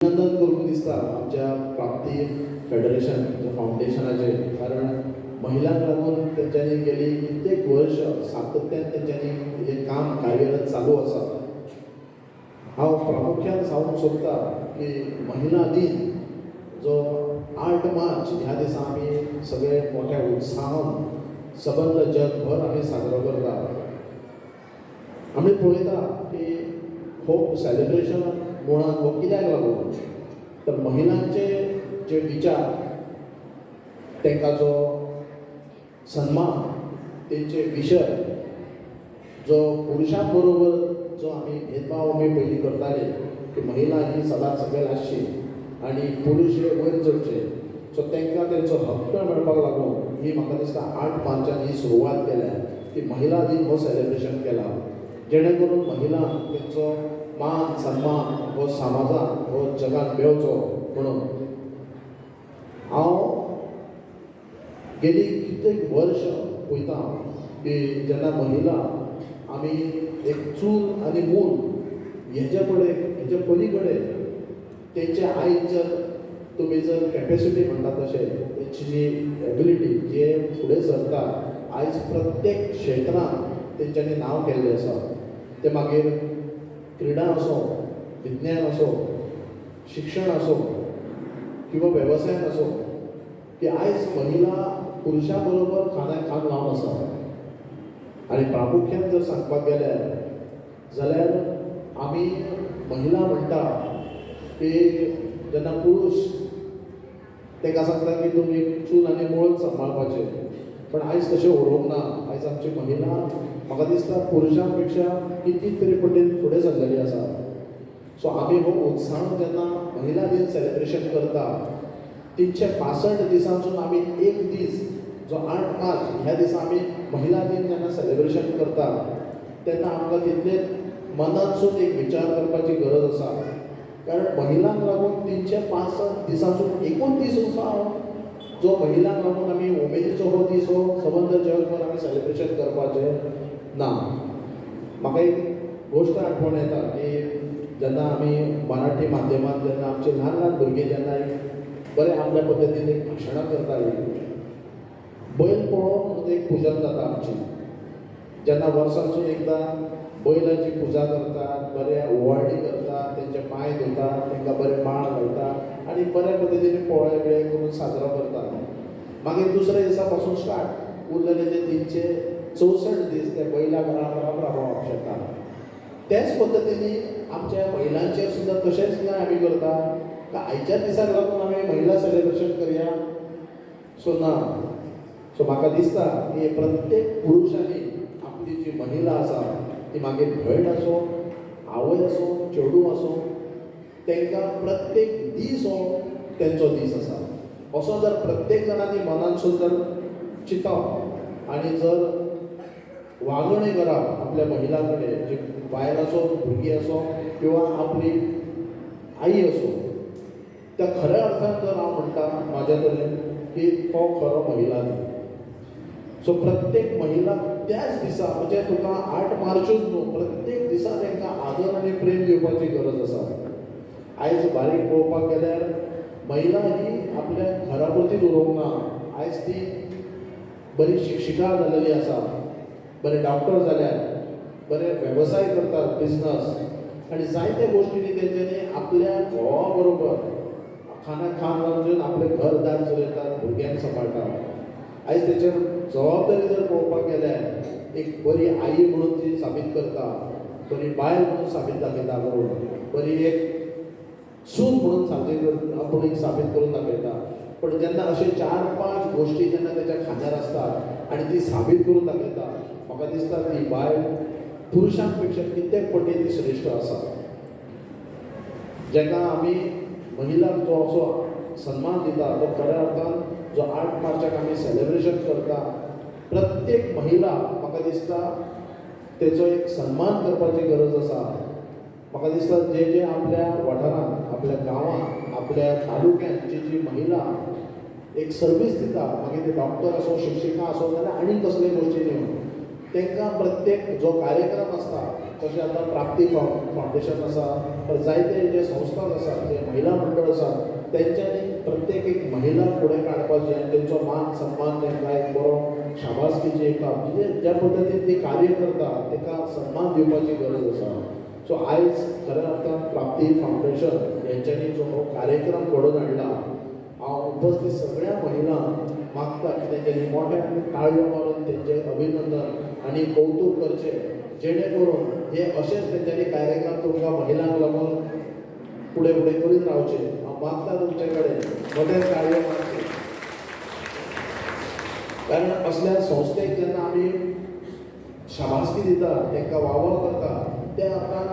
अभिनंदन करूंक दिसता आमच्या प्राप्ती फेडरेशन फावंडेशनाचें, कारण महिलांक लागून तेंच्यांनी गेली कित्येक वर्ष सातत्यान तेंच्यांनी हें काम कार्यरत चालू आसा. हांव प्रामुख्यान सांगूंक सोदता की महिला दिन जो 8 मार्च ह्या दिसा आमी सगळे मोठ्या उत्साहान सबंद जगभर आमी साजरो करता. आमी पळयता की हो सेलिब्रेशन मुळान हो कित्याक लागून, तर महिलांचे जे विचार, तांकां जो सन्मान, तेंचे विशय जो पुरुशां बरोबर जो आमी भेदभाव आमी पयलीं करताले की महिला ही सदांच सकयल आसची आनी पुरुश हे वयर चडचे, सो तांकां तेंचो हक्क मेळपाक लागून ही म्हाका दिसता 8 मार्चान ही सुरवात केल्या की महिला दिन हो सेलिब्रेशन केला, जेणे करून महिलांक तेंचो मान सन्मान हो समाजान हो जगान मेळचो म्हणून. हांव गेली कित्येक वर्ष पळयता की जेन्ना महिला आमी एक चूल आनी मूल हेजे कडेन, हेजे पली कडेन तेंचे आयज जर तुमी जर कॅपेसिटी म्हणटा तशें तेंची जी एबिलिटी जे फुडें सरता, आयज प्रत्येक क्षेत्रांत तेंच्यांनी नांव केल्लें आसा. तें मागीर क्रिडा आसूं, विज्ञान आसूं, शिक्षण आसूं किंवा वेवसायान आसूं, की आयज महिला पुरुशां बरोबर खांद्याक खांद लावन आसा. आनी प्रामुख्यान जर सांगपाक गेल्यार जाल्यार आमी महिला म्हणटा की जेन्ना पुरुश ताका सांगता की तुमी चूल आनी मूळच सांबाळपाचें, पण आयज तशें उरोवंक ना. आयज आमची महिला म्हाका दिसता पुरुशां पेक्षा किती तरी पटीन फुडें सरलेली आसा. सो आमी हो उत्साहान जेन्ना महिला दिन सेलिब्रेशन करता, 365 दिसांसून आमी एक दीस जो 8 मार्च ह्या दिसा आमी महिला दिन जेन्ना सेलिब्रेशन करता, तेन्ना आमकां तितलें मनांतसून एक विचार करपाची गरज आसा, कारण महिलांक लागून 365 दिसांसून एकूच दीस आसा जो महिलांक लागून आमी उमेदीचो हो दीस हो सबंद जगभर आमी सेलिब्रेशन करपाचें ना. म्हाका एक गोश्ट आठवण येता की जेन्ना आमी मराठी माध्यमांत जेन्ना आमचे ल्हान ल्हान भुरगीं जेन्ना एक बरें आपल्या पद्दतीन एक भाशणां करतालीं, बैल पोळो म्हणून एक पुजन जाता आमची, जेन्ना वर्सांसून एकदां बैलाची पुजा करतात, बरे ओवाळणी करतात, तेंचे पांय धुतात, तांकां बरे माळ घालतात आनी बऱ्या पद्दतीन पोळे बिळे करून साजरो करतात. मागीर दुसऱ्या दिसा पासून स्टार्ट, उरलेले जे 364 दीस ते बैलाक राब राब राबोवप शकता. त्याच पद्दतीन आमच्या महिलांचेर सुद्दां तशेंच काय आमी करता का? आयच्याच दिसाक लागून आमी महिला सेलिब्रेशन करया? सो ना. सो म्हाका दिसता की प्रत्येक पुरुशांनी आपली जी महिला आसा, ती मागीर भयण आसूं, आवय आसूं, चेडूं आसूं, तांकां प्रत्येक दीस हो तेंचो दीस आसा असो जर प्रत्येक जाणांनी मनांतसून जर चिंतप आनी जर वागणें करप आपल्या महिलां कडेन, जी बायल आसूं, भुरगीं आसूं किंवा आपली आई आसूं, त्या खऱ्या अर्थान जर हांव म्हणटा म्हाज्या तरेन की तो खरो महिला दिन. सो प्रत्येक महिला त्याच दिसा, म्हणजे तुका 8 मार्चूच न्हू, प्रत्येक दिसा तांकां आदर आनी प्रेम दिवपाची गरज आसा. आयज बारीक पळोवपाक गेल्यार महिला ही आपल्या घरा पुरतीच उरोवंक ना. आयज ती बरी शिक्षिका जालेली आसा, बरे डॉक्टर जाल्यात, बरे वेवसाय करतात, बिजनस आनी जायत्या गोश्टींनी तेंच्यांनी आपल्या घोवा बरोबर खांद्याक खांद लावन आपलें घर दार चलयतात, भुरग्यांक सांबाळटात. आयज तेचेर जबाबदारी जर पळोवपाक गेल्यार एक बरी आई म्हणून ती साबीत करता, बरी बायल म्हणून साबीत दाखयता करून, बरी एक सून म्हणून साबीत आपूण एक साबीत करून दाखयता. पण जेन्ना अशे चार पांच गोश्टी जेन्ना तेच्या खांद्यार आसतात आनी ती साबीत करून दाखयता, म्हाका दिसता ती बायल पुरुशां पेक्षा कित्येक पटीन ती श्रेश्ठ आसा. जेका आमी महिलांक जो असो सन्मान दिता, तो खऱ्या अर्थान जो 8 मार्चाक आमी सेलिब्रेशन करता, प्रत्येक महिला म्हाका दिसता तेचो एक सन्मान करपाची गरज आसा. म्हाका दिसता जे जे आपल्या वाठारांत, आपल्या गांवांत, आपल्या तालुक्यांत जी जी महिला एक सर्वीस दिता, मागीर ते डॉक्टर आसूं, शिक्षिका आसूं, जाल्यार आनी कसलेय गोश्टी न्हू, तांकां प्रत्येक जो कार्यक्रम आसता तशें आतां प्राप्ती फावंडेशन आसा, तर जायते जे संस्था आसा, जे महिला मंडळ आसा, तेंच्यांनी प्रत्येक एक महिला फुडें काडपाची आनी तेंचो मान सन्मान, तांकां एक बरो शाबासकीची एक म्हणजे ज्या पद्दतीन ती कार्य करता ताका सन्मान दिवपाची गरज आसा. सो आयज खऱ्या अर्थान प्राप्ती फावंडेशन हेंच्यांनी जो हो कार्यक्रम घडोवन हाडला, हांव उपस्थित सगळ्या महिलांक मागता की तेंच्यांनी मोठ्यान टाळयो मारून तेंचें अभिनंदन आनी कौतूक करचें, जेणे करून हे अशेंच तेंच्यांनी कार्यक्रम तुमकां महिलांक लागून फुडें फुडें करीत रावचें. हांव मागता तुमचे कडेन मोठ्यान टाळयो मारच्यो, कारण असल्या संस्थेक जेन्ना आमी शाबासकी दिता, तांकां वावर करता, त्या अर्थान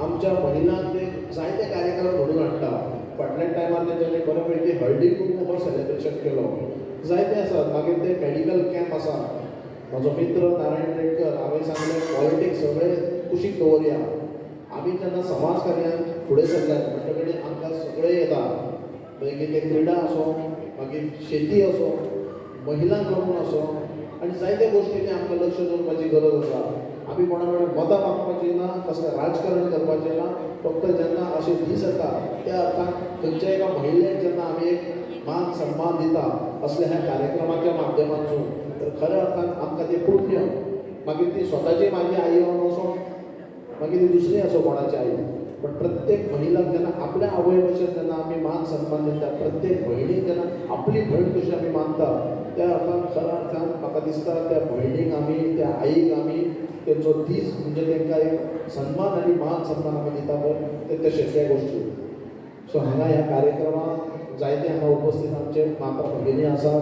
आमच्या महिलांक ते जायते कार्यक्रम घडोवन हाडटा. फाटल्या टायमार तेंच्यांनी बऱ्या पैकी हळदी कुंकू हो सेलिब्रेशन केलो. जायते आसात. मागीर ते मेडिकल कॅम्प आसा. म्हजो मित्र नारायण रेडकर, हांवें सांगलें पॉलिटिक्स सगळें कुशीक दवरया. आमी जेन्ना समाज कार्यान फुडें सरल्यात म्हणटकीर आमकां सगळें येता, मागीर ते क्रिडा आसूं, मागीर शेती आसूं, महिलांक लागून आसूं, आनी जायत्या गोश्टींनी आमकां लक्ष दवरपाची गरज आसा. आमी कोणा कडेन मतां मागपाची ना, कसलें राजकारण करपाचें ना. फक्त जेन्ना अशे दीस येता त्या अर्थान खंयच्या एका महिलेक जेन्ना आमी एक मान सन्मान दिता असल्या ह्या कार्यक्रमाच्या माध्यमांतसून, तर खऱ्या अर्थान आमकां तें पुण्य, मागीर ती स्वताची म्हाजी आई जावन वचों, मागीर ती दुसरी आसूं कोणाची आई, पण प्रत्येक महिलाक जेन्ना आपल्या आवय भशेन जेन्ना आमी मान सन्मान दिता, प्रत्येक भयणीक जेन्ना आपली भयण कशी आमी मानता, त्या अर्थान खऱ्या अर्थान म्हाका दिसता त्या भयणीक आमी, त्या आईक आमी तेंचो दीस म्हणजे तांकां एक सन्मान आनी मान सन्मान आमी दिता पळय, ते तशें त्या गोश्टी. सो हांगा ह्या कार्यक्रमाक जायते हांगा उपस्थित आमचे माता भगिनी आसात.